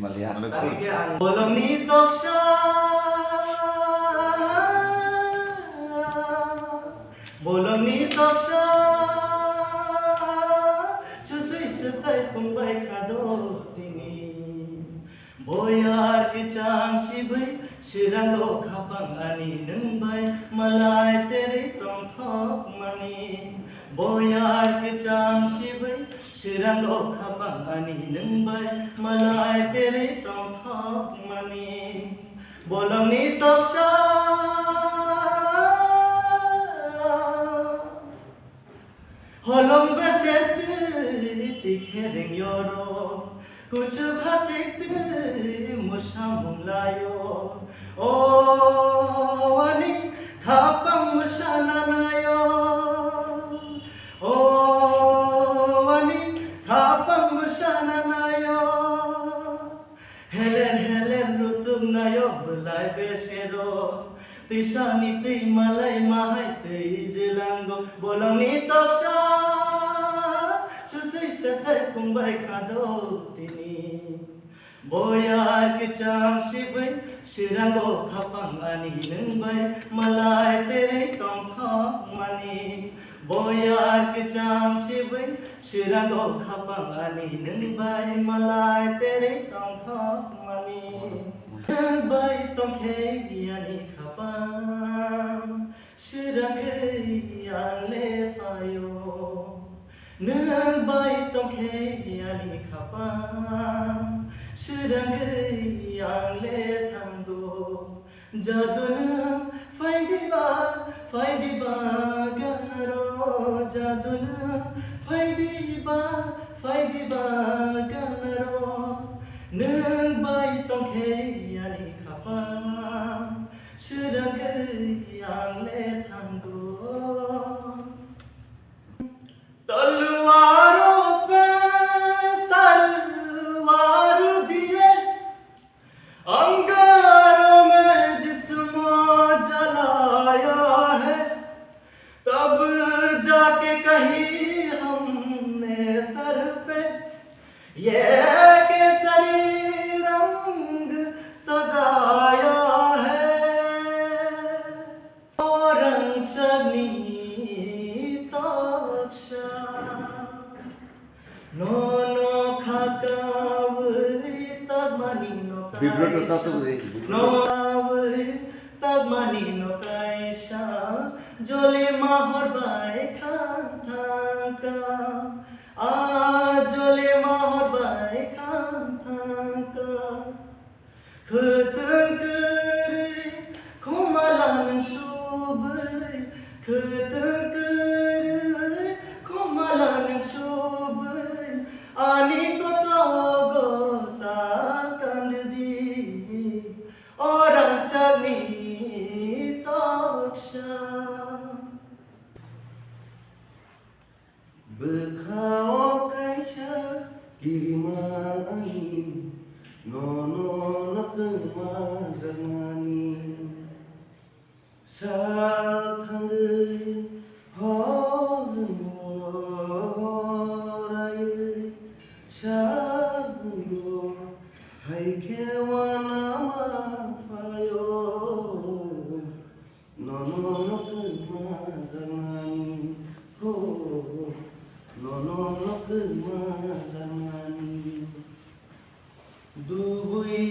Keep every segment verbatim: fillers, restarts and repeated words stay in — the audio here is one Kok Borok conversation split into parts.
Maliya. Bolongni toksa, bolongni toksa, susui susai pungbai khado tini. Boyar kwchang sibui swirango khapang ani nwng bai malai terwi tongthokmani. Boyar kwchang sibui swirango khapang ani nwng bai malai terwi tongthokmani. Bolongni toksa holong beser twi tikhereng yoro, kuchuk hasik twi mwsamung layo. O ani khapang mwsana nayo, o ani khapang mwsana nayo. Heler heler rutuk nayo belai besero, tisani twi malai mahai twi jelango. Bolongni toksa susui sasai pungbai khado tini. Boyar kwchang sibui swirango khapang ani nwng bai malai terwi tongthokmani. Boyar kwchang sibui swirango khapang ani nwng bai malai terwi tongthokmani. Nwng bai tongkhe ani khapang swrangwi ang le phaio. Nwng bai tongkhe ani khapang swrangwi ang le thango. Jaduna phaidiba, phaidiba ganaro, jaduna phaidiba, phaidiba ganaro. Nwng bai tongkhe ani khapang swrangwi ang le thango. तलवारों पे सरवार दिए, अंगारों में जिस्म जलाया है, तब जाके कहीं हमने सर पे ये केसरी रंग सजाया है। Orang chani toksa nono khakawi tagmani no Vibrato kaisa. Tato de, vibrato. No kawi tagmani no kaisa. Jole mahor bai khan thangka. A jole mahor bai khan thangka. Khwtwng kwrwi khumala nwng subwi, khwtwng kwrwi khumala nwng subwi, ani kotogo ta kandidi, o rangchakni toksa. Bwkhao kaisa kirima ani, nono no kwma jaknani. Sal thangwi hor horaiwi sal thangwi hai khe wanama phaio. Nono no kwma jaknani, ho, nono no kwma jaknani. Dubui,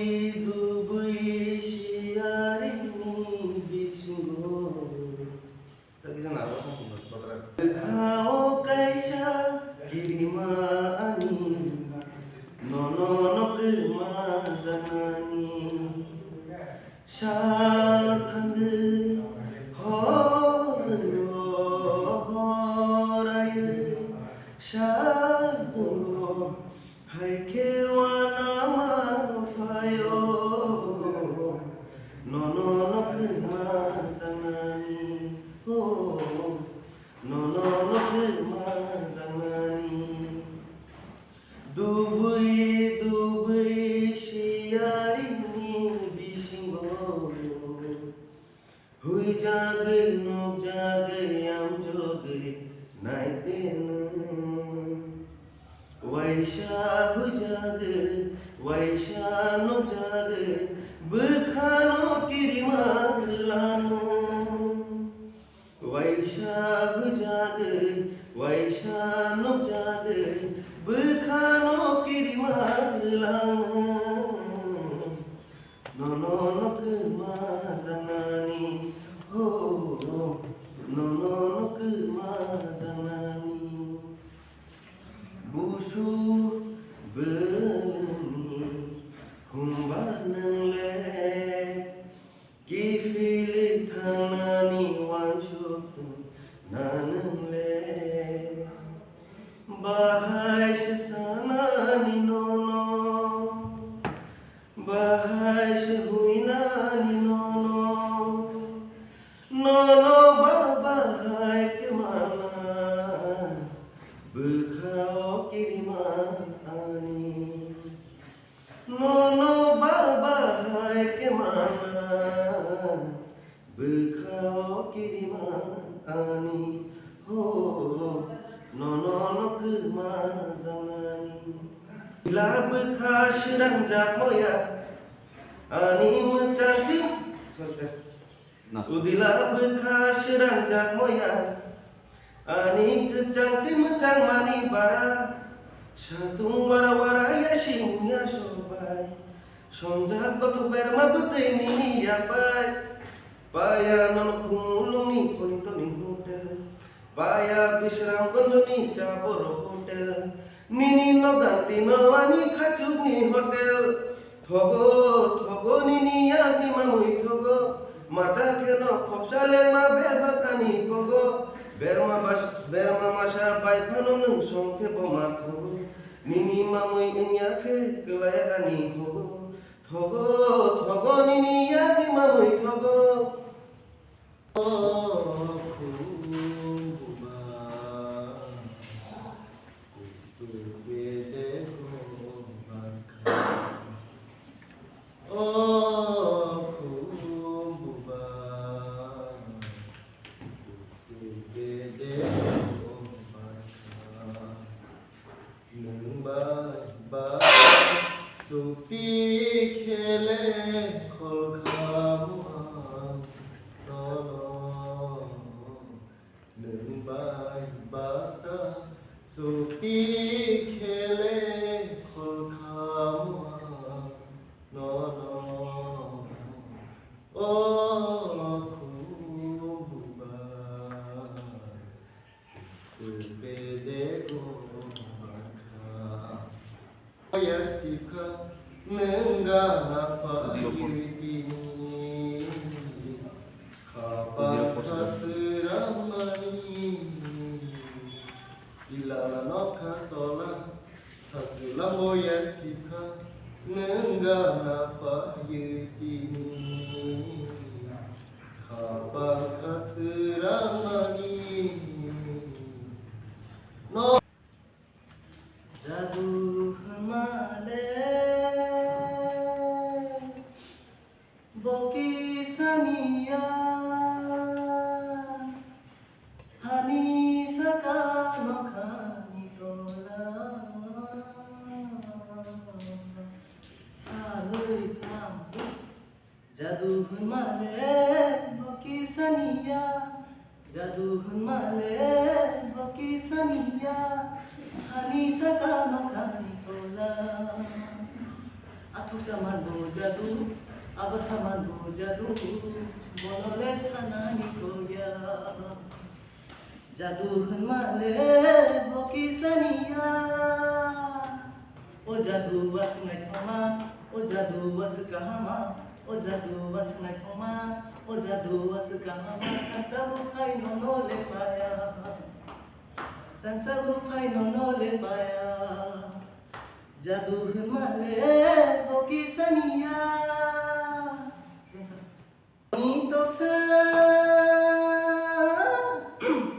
dubui siyarini bisingo. Bwkhao kaisa kirima ani, nono no kwma jaknani. Sal thangwi hor horaiwi sal thangwi hai khe wanama phaio. Nono no kwma jaknani, oh, nono no kwma jaknani. Dubui dubui siyarini bisingo huijagwi nukjagwi amjogwi naiteno. Waisa huijagwi Waisa nukjagwi bwkhano kirima rwlano. Waisa hujagwi, waisa nukjagwi bwkhano kirima rwlano. Nono no kwma janani, ho, nono no kwma janani. Busu bwlwngni khumba nwngle, kiphilwi thangnani uansuk tongna nwngle. Bahai se sanani nono, bahai se huinani nono. Nono ba bahai khe mana, bwkhao kirima ani. Nono ba bahai khe mana, bwkhao kirima ani. Ho, nono no kwma janani. Ila bwkha srangjak moya, ani mwchangtwi, sorry, sorry. Na. Udila bwkha srangjak moya, ani kwchangtwi mwchangmani bara. Satung wara wara yasi muya sobai, songjak kothok berma bwtwi nini yapai. Paya nono khumulungni phonitoni hotel. Paya Bisramganjni cha borok hotel. Nini nogan tino ani khachukni hotel. Thogo, thogo nini yakni mamwi thogo. Macha kheno khopsa lengma bebak ani pogo. Berma bas-, berma masa bai phano nwng song khe boma thogo. Nini mamwi wngya khe kwlai ani hogo. Thogo, thogo nini yakni mamwi thogo. O khumbuba, kusu bede ko bakha. O khumbuba, kusu bede ko bakha. Nwng bai ba sukti khele khol khamu ang nono. Nwng bai baksa sukti khele khol khamu ang nono. O khumbuba. Subede go bakha. Oya sipha nengga na pha yutini. Khapa khasramani. Ilala nokha tola. Sasulambo ya sipha nengga na pha yutini. Khapang khasramani no. Jadu hwnmale bo kisaniya hani saka nokhani tola. Saloi thambo. Jadu hwnmale bo kisaniya, jadu hwnmale bo kisaniya, hani saka nokhani tola. Athuk saman bo jadu, abar saman bo jadu, bonole sanani koya. Jadu hwnmale bo kisaniya. O jadu aswk naithokma, o jadu aswk kahama, o jadu aswk naithokma, o jadu aswk kahama. Rangchak rwphai nono le paya, rangchak rwphai nono le paya. Jadu hwnmale bo kisaniya. Ni toksa.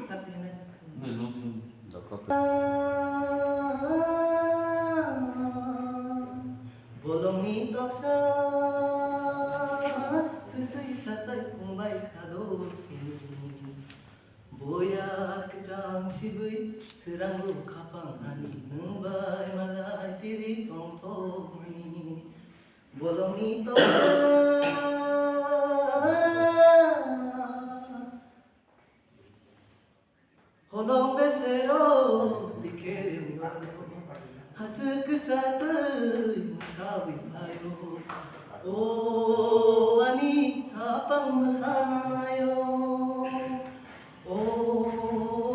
Sakti hinai. Bolongni toksa. Sisai sasai phungbai khado. Boya kwchang sibwi swrang rw khapang ani nwng bai malai tiri tongthokni. Bolongni toksa holong besero dikhe ringo. Hachu kwchatwi mwsawi phaio. O ani apang mwsana naio. O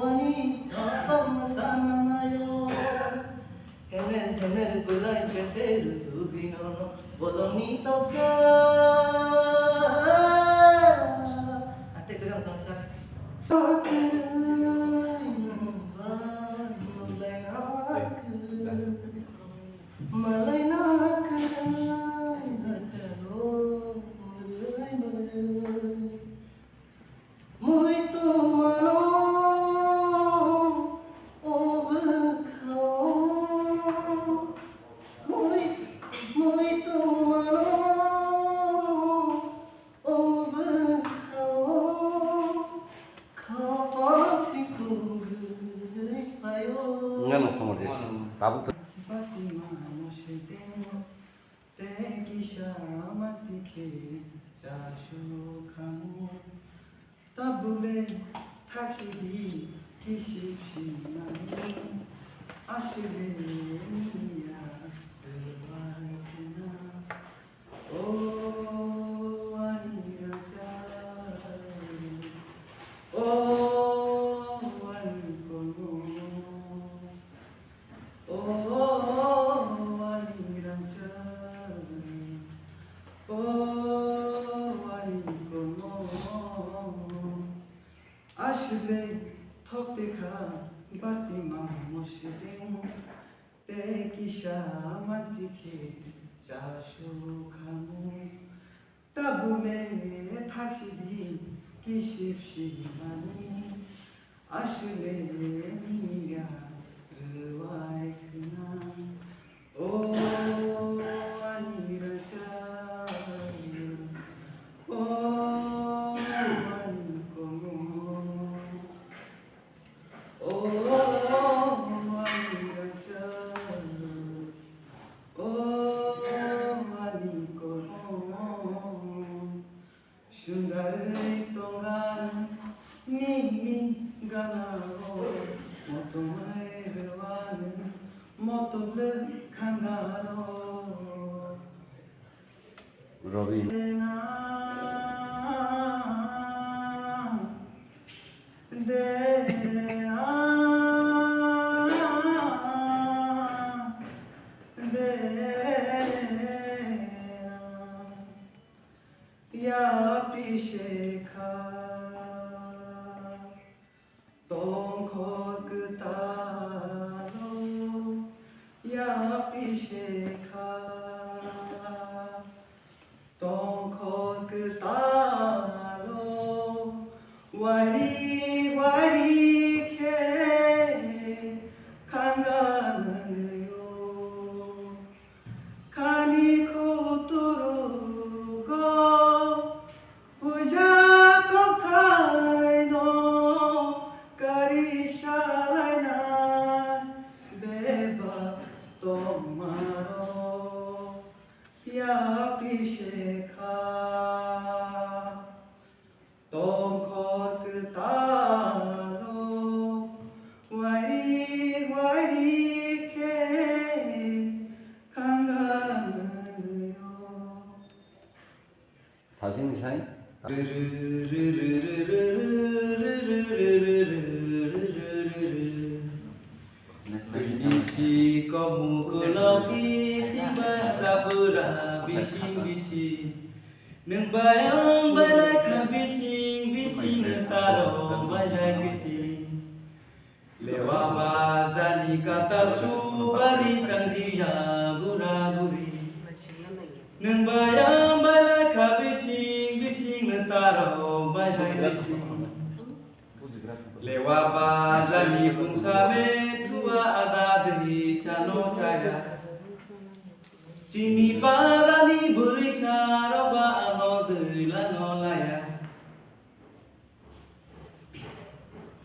ani apang mwsana naio. Hener hener bwlai khe se rutu bino bolongni toksa. Ate khe jang sangsa. Malai na khe, malai na khe, na chalo, malai malai. Muitu mano o bwkhao, mui, muitu mano o bwkhao, khapang si kungwi phaio. Wngano somodi. Tabuk to. Bati mano se teng. Tei kisa mati khe chasu khamu, tabule thaksidi kisip simani, aswle niya rwai khna. O ani raja, o ani kono. O ani rangchak, o ani kolmo, aswk le thok te kha bati ma mosideng, tei kisa manti khe chasu khamu. Tabule thaksidi kisip simani, aswk le nini ya rwai khna. O ani rangchak, o ani kolmo. O ani rangchak, o ani kolmo, sundari tongan nini ganao, motomai rwani motoble khangaro. Robi. Ya pise kha. Tongkhor kwtalo ya pise kha, tongkhor kwtalo wari wari khe khanga nwnwi o. Khani khuturugo puja kokthai no kari salainai bebak tongmaro ya pise kha. Tongkhor kwtalo wari wari khe khanga nwnwi o. Thasing ni sai. Bini si komu koloki tiba tabura bising bising. Nwng bayang bailai kha bising bising, nwng taro bailai khe sing. Lewa ba jani kata su bari tangjiya gura guri. Nwng bayang bailai kha bising bising, nwng taro bailai bising. Lewa ba jani pungsa me thua ada dei chano chaya. Chini parani bwrwi sa rok ba ano dwi lano laya.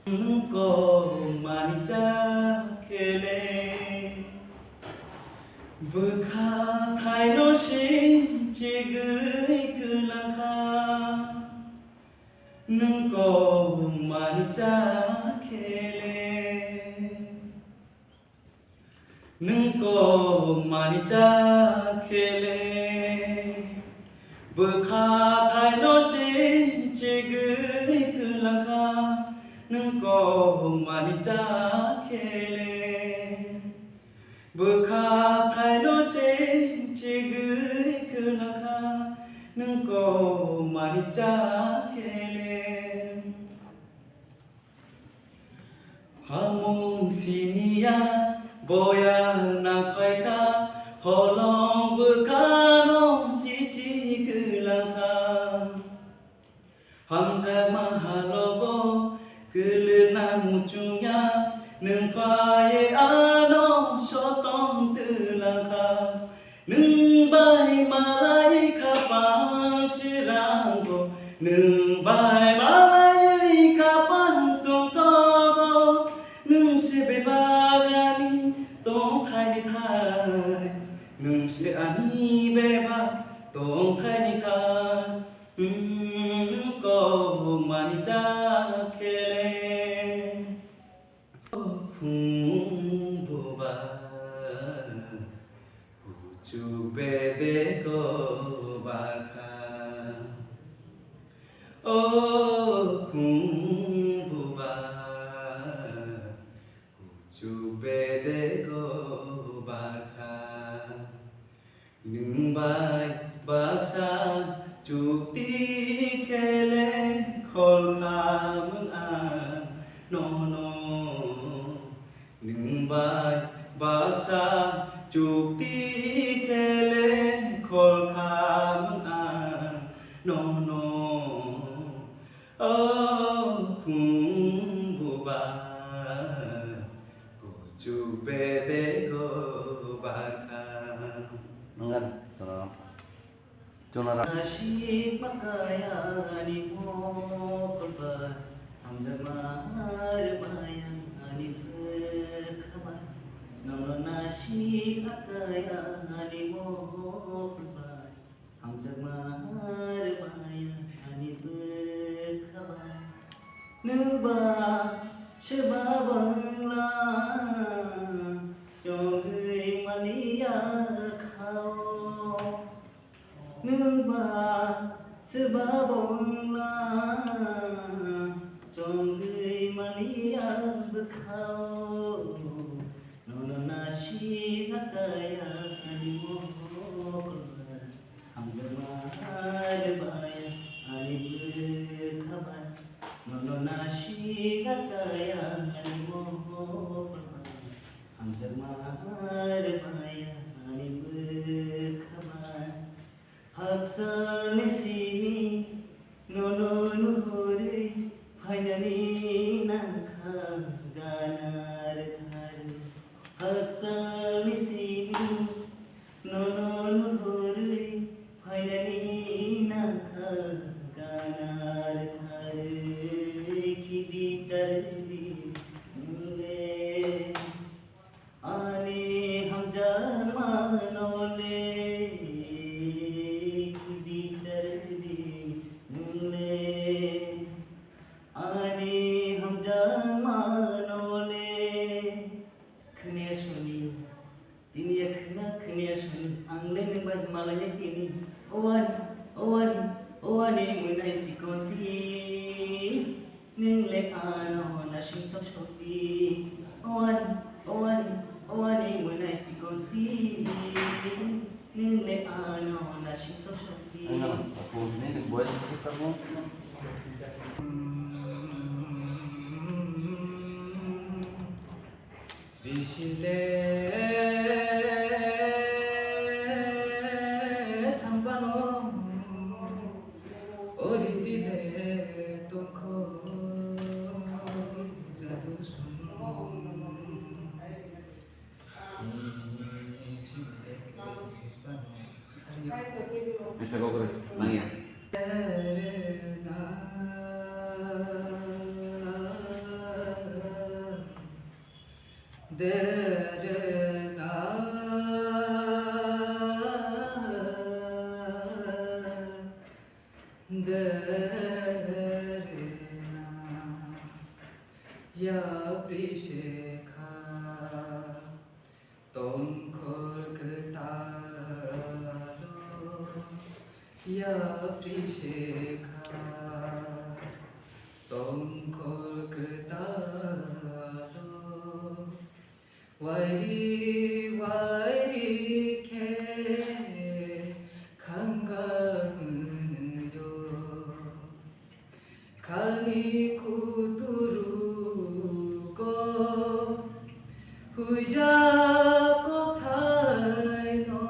Nwng kok mani cha khele, Bwkha thaino se chigwi kwlangkha, nwng kok mani cha khele. Nwng kok mani cha khele, bwkha thaino se chigwi kwlangkha, nwng kok mani cha khele. Bwkha thaino se chigwi kwlangkha, nwng kok mani cha khele. Hamung siniya boya nangphaikha, holong bwkhano sichi kwlangkha. Hamjakma halogo kwlwkna muchungya, nwng phaiwi ano sotong twlangkha. Nwng bai malai khapang sirangbo, nwng bai malai khapang tongthogo, nwng se bebak ani tongthaini thai, nwng se ani bebak tongthaini thai, nwng kok mani cha khele. Khum buba, kuchuk bedeko bakha. O khum buba, kuchuk bedeko bakha. Nwng bai baksa chukti khele khol khamung ang nono. Nwng bai baksa chukti khele khol khamung ang nono. O khum buba, kuchuk bedeko bakha. Nang gan, tono. Tono ra. Nasi makaya ani mokol bai, hamjakma har baya ani bwkha bai. Nono nasi makaya ani mokol bai. Hamjakma har baya ani bwkha bai. Nwng ba se ba bwngla chongwi mani ya khao. Nwng ba se ba bwngla chongwi mani ya bwkhao. Nono nasi hakaya ani mokol bai. Hamjakma har baya ani bwkha bai. Nono nasi hakaya ani mokol bai. Hamjakma har baya ani bwkha bai. Hakchalni simi nono nuhurwi phainani nangkha ganar tharwi. Hakchalni simi nono nuhurwi phainani nangkha ganar tharwi. Kibi tardi nungle. Ani hamjakma nole kibi tardi nungle. Ani hamjakma nole. Khniya soni. Tini ya khna, khniya soni. Ang le nwng bai malai ya tini. O ani, o ani, o ani, mwinai chikonti. Nwng le ano nasingthoksokdi. O ani, o ani, o ani, mwinai chikonti. Nwng le ano nasingthoksokdi. Ang ano, ako, nwng boy, kita mo. Bisi le thangphano, o riti le tongkho jadu song. Bisa kau kena nanya. Derena yapri shekha tongkhor kwtalo, yapri shekha tongkhor kwtalo. Wairi wairi khe khanga hwnwi-o. Khani kuturu go huja kothai no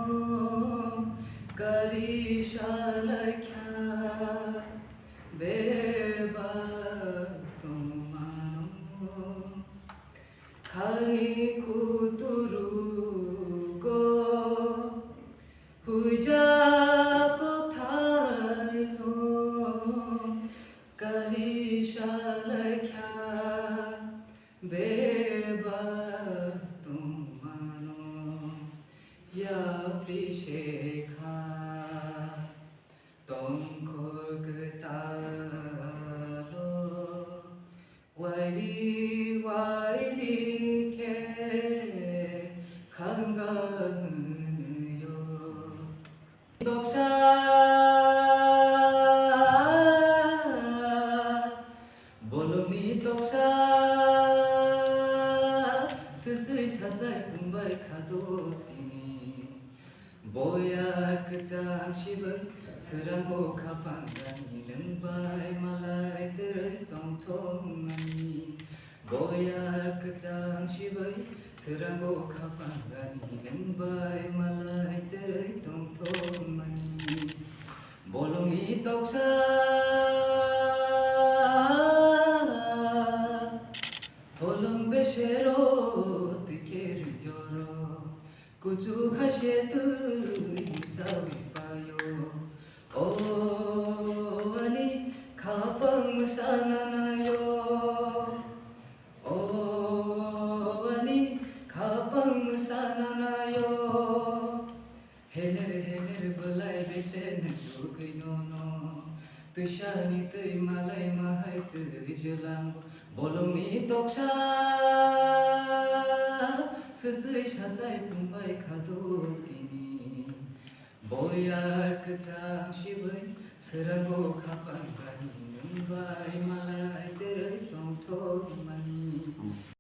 kari salaikha beba tomano. Khani kuturu go huja kothai no kari salaikha beba tomano yapri shekha tongkhor kwtalo. Wairi wairi khe khanga hwnwi-o. Toksa bolongni toksa swiswi sasai pungbai khado tini. Boyar kwchang sibai swrango khapang gani nwng bai malai twrwi tongthokmani. Boyar kwchang sibai swrango khapang gani nwng bai malai twrwi tongthokmani. Bolongni toksa bolong besero twi khe rwiyoro. Kuchuk hai se twi mwsawi phaio. O ani khapang mwsana naio. O ani khapang mwsana naio. Hener hener bwlai bese nai tugwi nono. Twisani twi malai mahai twi jwlango. Bolongni toksa swiswi sasai pungbai khado tini. Boyar kwchang sibai swrango khapang gani nwng bai malai twrwi tongthokmani.